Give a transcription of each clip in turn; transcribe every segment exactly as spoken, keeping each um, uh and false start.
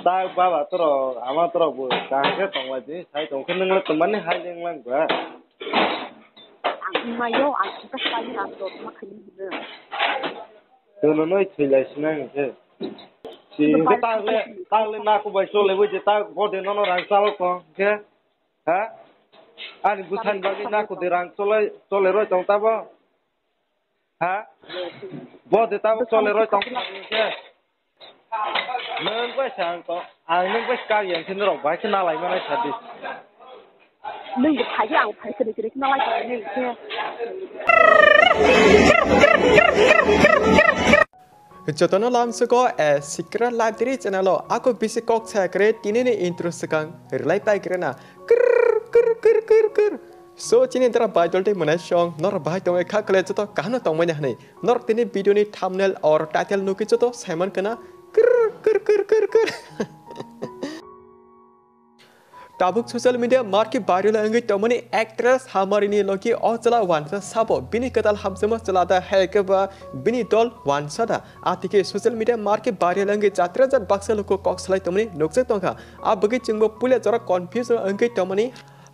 Tak baba torok, ama torok bo kaham khe tonglaidi, sai tong khe nwng le tongmani hai le wnglang ba. Ang mayo, ang kisa sai ang dor ma khaini hino. Tono noi thwi lai sinang khe. Si Ito hwnkhe pai tak le, pai tak le naku bai chole bo je tak bo de nono rang chalo ko khe. Ha? Ani bwsani bagwi naku de rang chole, chole roi tong tabo. Ha? Bo de tabo chole roi tong tabo khe. Nwng bai sa ang to, ang nwng bai kak yang khe norok bai khe nalai manai sa di. Nwng bo phai khe ang phai kwrwi kwrwi khe nalai kwrwi nwng khe. Jotono lamsugo a secret library channel o ako bisi kok saya kre tini ni intro swkang rwlai pai kre na. Krr, krr, krr, krr, krr. So, chini dara Baidol tei mwnai song, nor bahai tongwi kha kle joto kahano tongmani hwnwi. Nor tini video ni thumbnail or title nugwi joto saiman kana. Krr, krr, krr, krr, krr. Tabuk social media market viral wngwi tongmani actress Hamari ni logi o chwla wansa sabo bini kwtal hamjakma chwla da hai khe ba bini dol wansa da. Atike social media market viral wngwi jatra jat baksa luku kok salai tongmani nukjak tongkha. A bagwi chwngbo puila jora confuse wngwi tongmani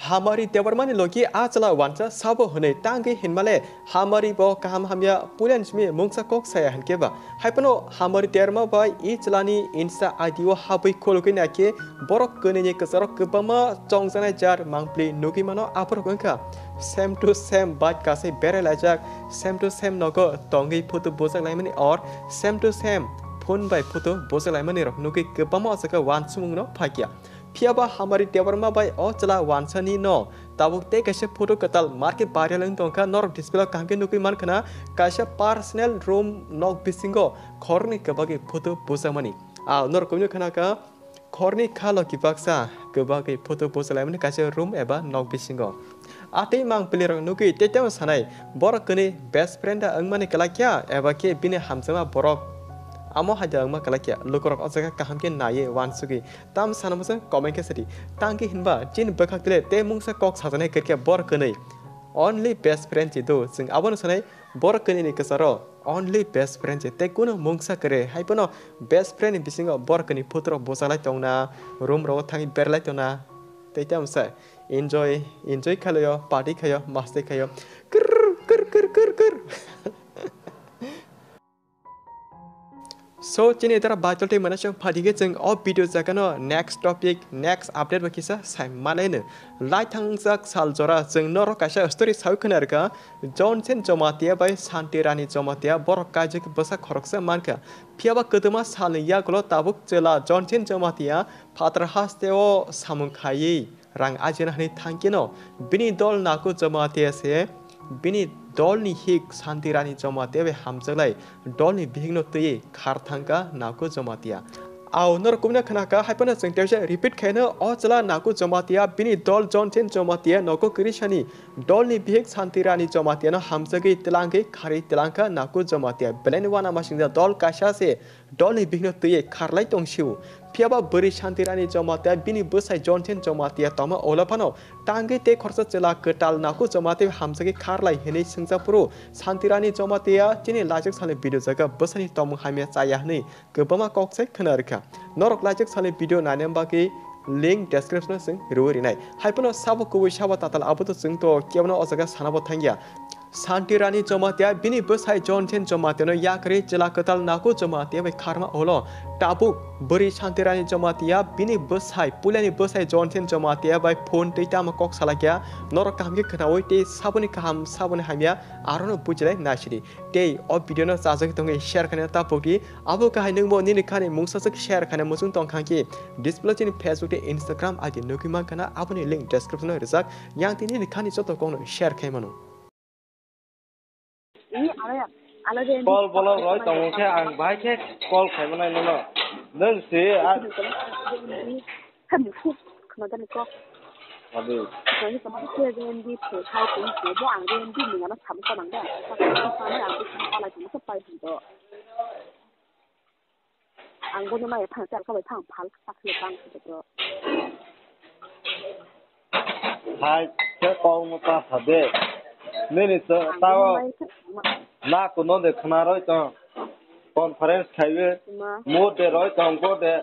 Hamari Debbarma ni logi a chwla wansa sabo hwnwi tangwi hinmale Hamari bo kaham hamya puila ni simi mungsa kok saya hinkhe ba. Haiphano Hamari Debbarma bai i chwlani Insta I D o habwi khulugwi naikhe borok kwnwi ni kwcharo kwbangma chongjaknai jar mangpli nugwi mano aborok wngkha same to same bike kasai berai laijak, same to same nogo tongwi photo bujak laimani or same to same phone bai photo bujak laimani rok nugwi kwbangma o jaga wansukmung no phaikya. Phiya ba Hamari Debbarma bai o chwla wansani no tabuk tei kaisa photo kwtal market viral wng tongkha, norok display o kaham khe nugwi mankha na kaisa personal room nok bisingo khoroknwi kwbagwi photo bujakmani. A norok kunu khna kha khoroknwi kha loki baksa kwbagwi photo bujak laimani kaisa room eba nok bisingo. A tei mang pilirok nugwi tei temo sanai borok kwnwi best friend da wngmani kwlakya eba khe bini hamjakma borok amo hai da wngma kwlakya lukurok o jaga kaham khe naiwi wansugwi. Tam sana mwsang comment khe sadi. Tangki hinba chini bwkhak tile tei mungsa kok sajaknai kwrwikhe bor kwnwi. Only best friend si do. Chwng abono sanai bor kwnwi ni kwcharo only best friend si tei kunu mungsa kwrwi. Hai phano best friend ni bisingo bor kwnwi photo rok bwchalai tongna, room rogo thangwi berlai tongna. Tei tamo sa enjoy, enjoy khaio, party khaio, masti khaio. Krr, krr, krr, krr, krr. So, chini dara Baidol tei mwnai song phaidi khe chwng o video jagano next topic, next update bo kisa sai manai no. Lai thangjak sal jora chwng norok kaisa story sawi khna rwkha, Jonsen Jomatia bai Santi Rani Jomatia borok kaijak bwsa khoroksa mankha. Phiya ba kwdwma salni yagulo tabuk chwla Jonsen Jomatia phatar hasteo samung khaiwi rang ajina hwnwi thangkeno bini dol Naku Jomatia se bini dolni hik Santi Rani Jomatia bai hamjaklai dolni bihikno twiwi khar thangkha Naku Jomatia. Ao norok kubuna khna kha, hai phano chwng teisa repeat khaino o chwla Naku Jomatia bini dol Jonsen Jomatia nogo kwrwi sani dolni bihik Santi Rani Jomatia no hamjagwi twlangwi kharwi twlangkha Naku Jomatia. Belai ni uanamasingcha dol kaisa se dolni bihikno twiwi kharlai tong sio. Phiya ba bwrwi Santi Rani Jomatia bini bwsai Jonsen Jomatia tongma ulo phano tangwi tei khoroksa chwla kwtal Naku Jomatia hamjagwi kharlai hwnwi swngjak phuru Santi Rani Jomatia chini laichak salni video jaga bwsani tongmung hamya chaya hwnwi kwbangma kok sai khna rwkha. Norok laichak salni video naina bagwi link description o chwng rwui rinai. Hai phano sabo kubui sabo tatal abo to chwng to kebono o jaga sana bo thangya. Santi Rani Jomatia bini bwsai Jonsen Jomatia no yakarwi chwla kwtal Naku Jomatia bai kharma ulo. Tabuk bwrwi Santi Rani Jomatia bini bwsai puilani bwsai Jonsen Jomatia bai phone twi tamo kok salakya. Norok kaham khe khnaui tei saboni kaham saboni hamya arono bujilai naisidi. Tei o video no chajagwi tongwi share khaina ta pokdi. Abo kahai nwngbo nini khani mungsaswk share khaina muchung tong kha khe display chini Facebook tei Instagram I D nugwi mankha na, aboni link description o rijak. Yang tei nini khani joto kokno share khai mano. Call bolok roi tongo khe ang bahai khe call khai manai nono. Nwng se a- Adi. Ang bono nai phang char kha bai phang phal kha khe bang khe to. Hai khe kong no ta sa de. Nini to Ang tao bono nai khe ma- Na kuno de khna roi tong. Conference khaiwe. Ma. Mo de roi tong ko de.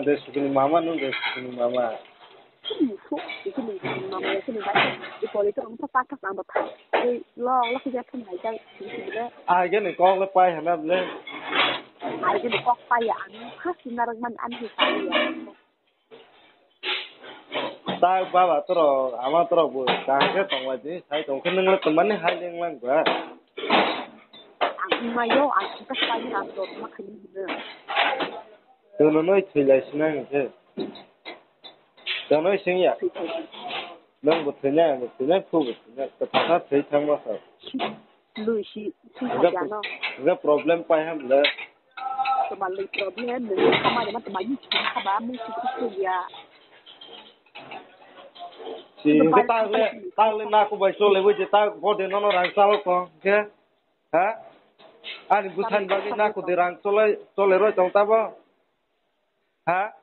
Ang de sukini mama, nwng de sukini mama. Sukini mama, sukini bai. Ipori to ang pha pakha ang pha. Ei, lo, lo kija thum hai jai. Ai gani kok le pai hana ble. Ai gani kok pai ya, ang khas narak man an hi pai ya. Tak baba torok, ama torok bo kaham khe tonglaidi, sai tongkhe nwngla twmani hai lenglang ba. Ang mayo, ang kisa sai ang dor ma khani hino. Tono noi thwilai sinang khe. Tonoi singya. Thwi thai. Nwng bo thwinai, ang bo thwinai, phu bo thwinai. Kwthangkha thwi thangma sa. Lui si, si Ga, ya no. Ga problem pai ham le. Tama lui problem, lui sama de ma tama yi chi kha ba, mu chi chi ya. Si, ga ta le, ta le na ku bai so le bo je ta bo de no no rang sa lo ko, ke? Ha? Ani busan ba ni na ku de rang so le, so le roi tong ta bo. Ha?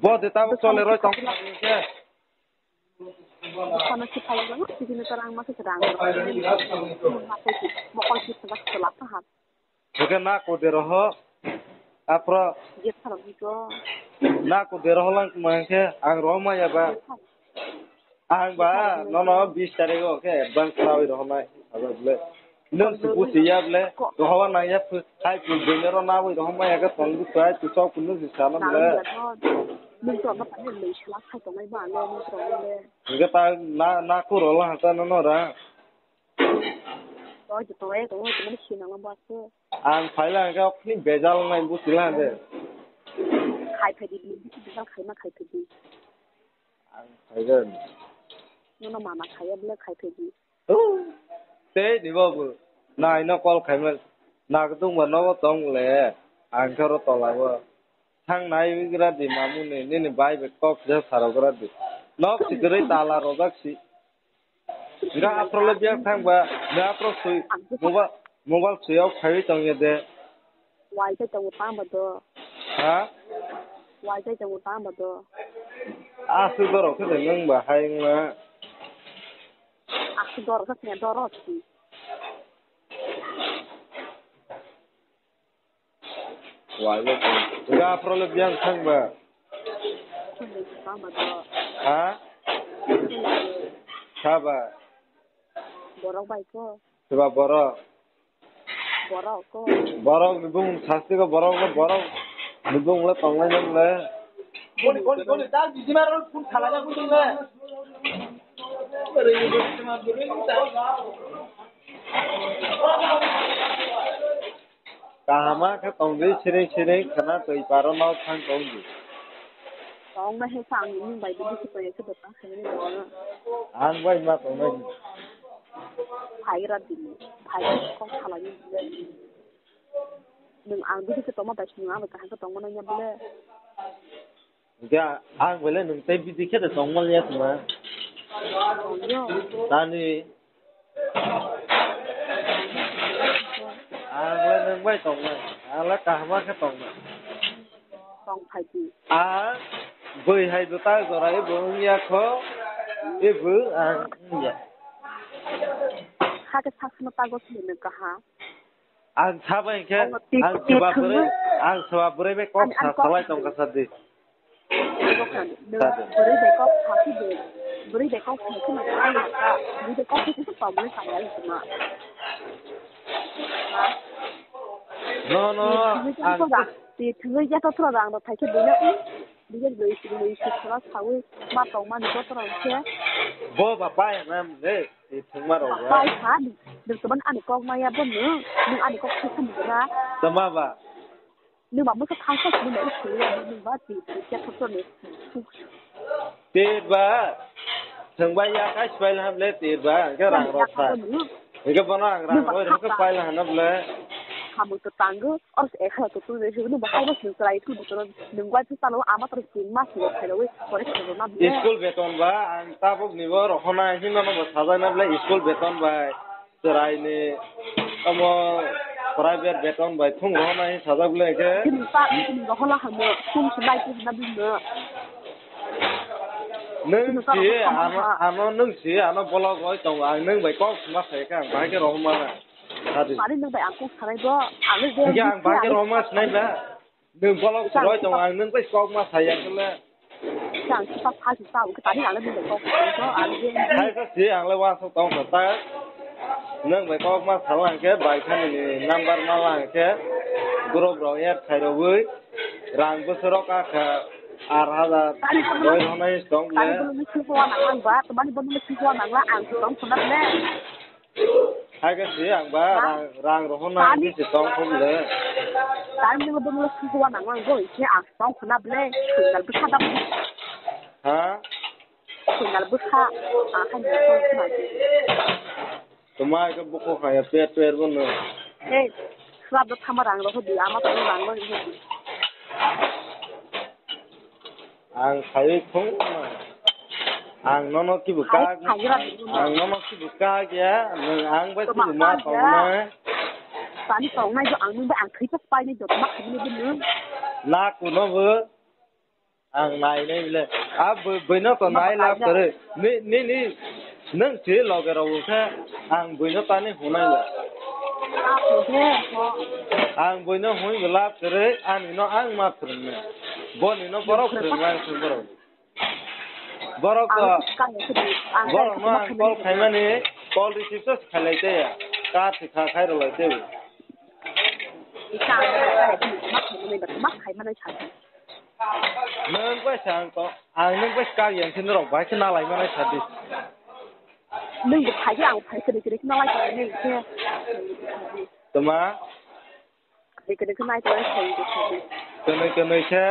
Bo de ta bo so le roi tong ta bo, ke? Kono si phai rang, si kini to rang ma se rang. Mokol si sa sa la pa ha. Oke na ko de roho. Apro. Je pharo ni ko. Na ko de roho lang ma ke ang roho ma ya ba. Ang ba no no bis tarik o ke advance rawi roho nai. Aba ble. Nwng si busi ya ble. Roho nang ya phu. Hai phu de ro na wi roho ma ya ke tong bu sai tu sok phu nwng si sa na ble. Nwng to ma pa le sala khai tong nai ba le nwng to le. Hingke ta na, na kuro la hata no no ra. Oi, to tongai, tongai, tongai, sinang lang baso. Ang phaila hingke okni bejal ngai busi la de. Khai phai di, bejal khai ma khai phai di. Ang phaigen. Nono mama khaiya bole khai phai di. Tei ni babu, nai no call khai man. Nagdung ba nogo tong le. Ang khe ro tola bo. Thang nai wi gra di mamuni, nini bai bai kok je saro gra di. Nok si gre tala rojak si. Nga aphro le biang thang ba, nga aphro sui, mobile, mobile sui ok khai tong ye de. Wai khai tongo tamo do. Ha? Wai khai tongo tamo do. Asu dorok khe de nwng ba hai wngma. Asu dorok khe dorok si. Wai le. Nga aphro le biang thang ba. Tamo do. Ha? Saba. Borok bai ko. Saba borok. Borok ko. Borok ni bumung sasti ko borok no borok ni bumung le tonglai nang le. Koni, koni, koni, dal biji maro phun khala na bujung le. Kahama khe tongdi siring siring khwna twi paro no thang tongdi. Tongma he sa ang nwng bai bini se pai khe dotang khainani dol. Ang bai ma tongnai. Phaigra dini, phaigra kok salai ni. Nwng ang bini se tongma bai sini ang kaham khe tongma nangya bole. Hingke ang bole nwng tei bidi khe de tongma liya khna. Tongyo. Tani. Ang le nwng bai tongnai. Ang le kaham khe tongnai. Tong phai di. Ang bwrwi hai do ta jora ebo wngya kho. Ebo ang wngya. Hakhe saksano tago sini nwng kaha. Ang sabai khe, ang seba bwrwi, ang seba bwrwi bai kok sa salai tong kha sa di. Bwrwi bai kok sa si de. Bwrwi bai kok sa si ma. Bwrwi bai kok sa si ma. No, no, ang. Ti thwngwi ya to thro rang rok thaikhe bwino. Bwino bwrwi si bwrwi si khoro sawi ma tong mani botorok khe. Bo ba pai na le. Ti thwngma rok ba. Pai kha, nwng to ani kok maya bo nwng, nwng ani kok khe kha nwng ra. Tama ba? Nwng ba mwsa thangsa sini nwng sini ya nwng ba ti ti kya thok ni. Te ba. Thwngbai ya, kai swbai laha ble tir ba, hwnkhe rang rok sa. Hwnkhe bono ang rang roi rwkhe pai laha na ble. Samung to tango, or se ekha to tu de, no bahai bo swng chwrai tu, to nung bai tu talo, ama to swng ma swng khai roi, pore swng ma ble. School beton ba, ang tabuk ni bo rohona, hino no bo sajak na ble, school beton bai. Chwraini omo private beton bai thung rohornai sajak le khe. Chini pa, chini rohorna hamo, school se bai tong na bini. Nwng si ano, ano nwng si ano bolok roi tongo, ang nwng bai kok sima sai kha, ang bahai khe rohorma na. Sadi. Mani nwng bai ang kok sanai bo, ang le je. Hingke ang bahai khe rohorma sinai ba. Nwng bolok se roi tongo, ang nwng bai kok ma sai ya khe le. Ang sipa pha si sa, hwnkhe tani ang le nwng bai kok sa, ang je. Hai sa si, ang le uansuk tong kha ta. Nwng bai kok ma sa lang khe, bai khani ni number ma lang khe, group rok add khai rogwi, rang bwswk rok ka kha, ar hajar, tani roi rok nai tong le. Tani bono misi hoa nang lang ba, tani bono misi hoa nang la, ang tong khna le. Hai khe si ang ba rang, rang rohorna bisi tong khum le. Tani nwng bono sukhuwa nang ang bo ise ang tong khna ble, khunal bwkha da. Ha? Khunal bwkha, a kha ni tong khna. Tuma ke buko khaya pet pet bono. Hey, swab do thama rang rohor di, ama to rang rohor di. Ang khaiwi thung. Ang nono kibu kak. Ang nono kibu kak ya. Nwng ang bai kibu ma tongnai. Tani tongnai jo ang nwng bai ang thwi pai ni jotma khaini bini. Laku no bo. Ang nai nai bile. A bwino to nai lab kare. Ni ni ni. Nwng si loge rok khe ang bwino tani hunai le. Ang bwino hui lab kare ani no ang ma phwrwngnai. Boni no borok phwrwngnai ang borok. Borok to, borok no ang call khaimani, call receive se khailai te ya, ka thikha khai rwlai te. Nwng bai sa ang to, ang nwng bai kak yang khe norok bai khe nalai manai sa di. Nwng bo phai khe ang phai kwrwi kwrwi khe nalai kwrwi nwng khe. Tuma? Kwrwi kwrwi khe nai tongwi soi de sadi. Kwnwi kwnwi khe?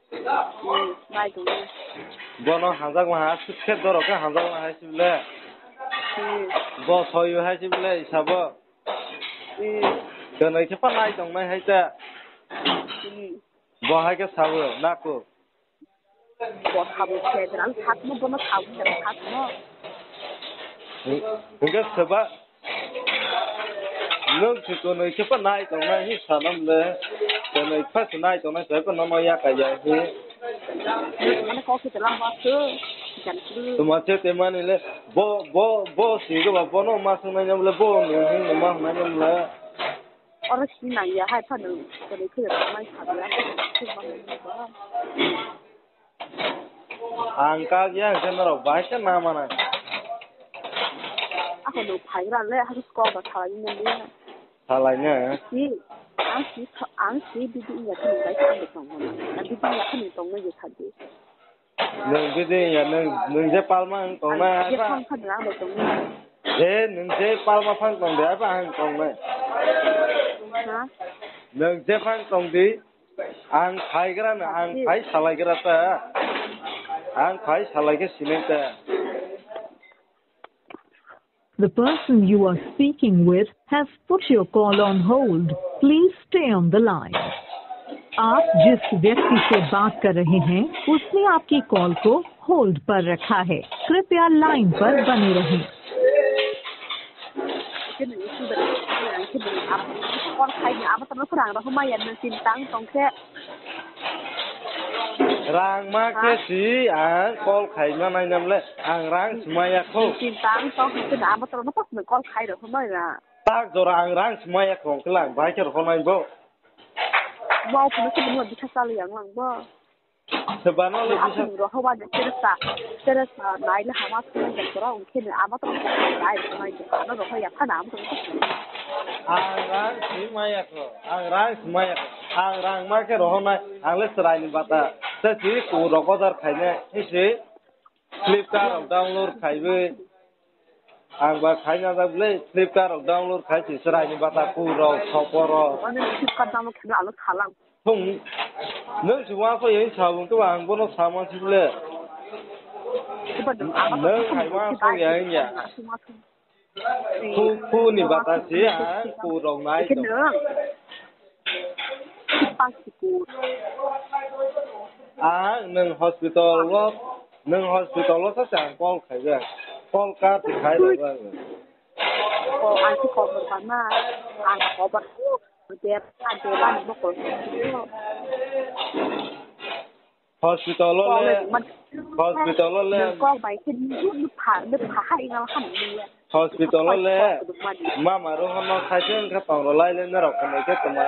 Hmm, nai tongwi. Bono hanjakma ha, sukhe dorok khe hanjakma hai sibile. Hmm. Bo soyo hai sibile isabo. Hmm. Kwnwi khe pa nai tongnai hai ta. Hmm. Bo hai khe sabo, naku. Bo sabo se, ang sakno bono sabo se, sakno. Hingke soba, nwng se kwnwi khe pa nai tongnai hi sanam le, kwnwi kha se nai tongnai se pa nono ya kaya hi. Mane kok se lang ba se, jan kru. Tuma se te mani le, bo, bo, bo singo ba bono ma sanai nam le, bo nwng hing ma sanai nam le. Oro sini nang ya hai phano kwrwi khe mai kha ya. Ang kak ya hwnkhe norok bahai khe na manai. Ako no phaigra le ha ko ba thalai ni ya. Thalai ne. Si ang si ang si bidi ya thani bai thani tong mana. Bidi ya thani tong na ye thadi. Nwng bidi ya, nwng, nwng je palma wng tongnai, ang je phang phang lang bai tongnai. Je nwng je palma phang tong de, aba ang tongnai. Ha? Nwng je phang tong di, ang phaigra na, ang phai salaigra ta. Ang phai salai khe sinai ta. The person you are speaking with has put your call on hold. Please stay on the line. आप जिस व्यक्ति से बात कर रहे हैं, उसने आपकी कॉल को होल्ड पर रखा है। कृपया लाइन पर बने रहें। Rang ma khe si ang call khai ma nai nam le, ang rang sumaya kho. Chinta ang tong khe na amo toro no pas call khai ro hwnwi na. Tak jora ang rang sumaya kho khe lang bai khe ro nai bo. Mau phone khe mo bisa sali ang lang bo. Sebano le bisa. Ro ho ba de teresa. Teresa nai le hama sumai de toro ong khe na amo toro nai sumai de ano ro ho ya phana amo toro. Ang rang sumaya kho, ang rang sumaya kho, ang rang ma khe ro nai, ang le chwrai ni bata. Se si ku ro ko jar khai ne, si si. Flipkart rok download khaiwi. Ang ba khaina jak ble Flipkart rok download khai si chwrai ni bata ku rok, sopo rok. Ani Flipkart download khaiwi alo salang. Thung. Nwng si wa ko yeng sa bung to ang bono sama si ble. Nwng hai ma song ya wngya. Khu, khu ni bata si ang khu rok nai tong. Ang nwng hospital o, nwng hospital o sa ang call khaijak. Call ka ti khai rok ang. Ko ang si khobor ba na, ang khobor. Hospital o le, hospital o le. Kok bai khe nupha, nupha ha ingal ham ni le. Hospital o le. Mama ro hono khaise wngkha tong rw lai le norok kwnwi khe tuma,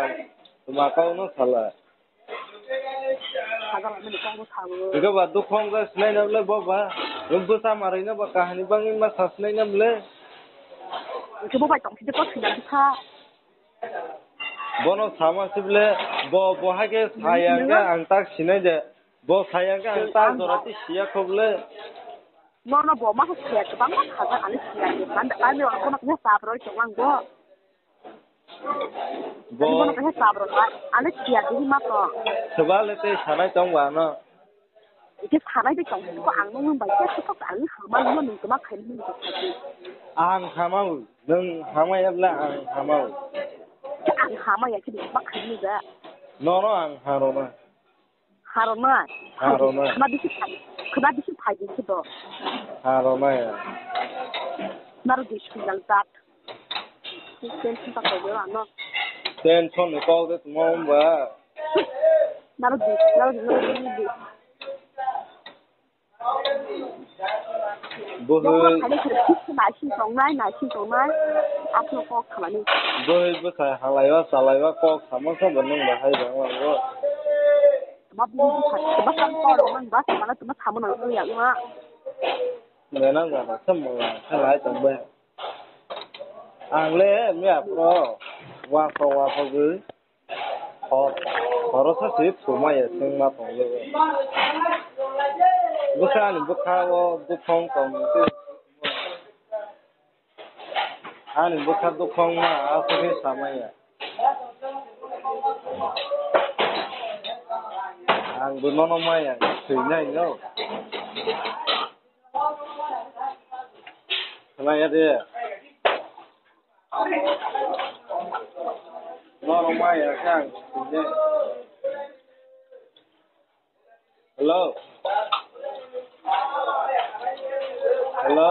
tuma kok no sala. Hingke ba dukhong ga sinai nam le bo ba. Bwsa marwino ba kahini bangwi ma sa sinai nam le. Hingke bo bai tong khe ko sinai kha. Bono sama si bole, bo, bo hai khe saya hwnkhe ang tak sinai de. Bo saya hwnkhe ang tak jora twi siya kho bole. Nono bo ma khe siya kwbangma khajar ani siya de. Manda ani bono khe sab roi tong ang bo. Bo. Ani bono khe sab roi ani siya de ma to. Swbale tei sanai tong ba no. Ike sanai de tong ko ang nung bai khe kok ang hama nung nung tuma khai nung ko khai. Ang hama nung hama ya bla ang hama. Ang hama ya khe ba khai nung da. No no ang haro na. Haro na. Haro na. Khna bisi khai. Khna bisi khai din khe do. Haro na ya. Naro di sujal dat. Tension ta koi ano. Tension ni kok de tuma umba. Naro di, naro di, naro di, naro di. Buhwi. Nai sing tongnai, nai sing tongnai. Asno kok khamani. Buhwi bwsai halaiwa, chalaiwa kok samo sa bo nung bahai bang wango. Tuma buhwi bwsai, tuma kok kok nang ba, tuma tuma samo nang ya ma. Nena gana, samo nang, halai tong ba. Ang le miya pro, wa ko wa ko gwi, hor, horo sa se thumaya sengma tong le. Bwsa ani bwkha o bukhong tong se. Ani bwkha bukhong ma aswk khe samaya. Ang bo nono maya thwinai no. Khlaiya de. Nono maya khe ang thwinai. Hello. Hello.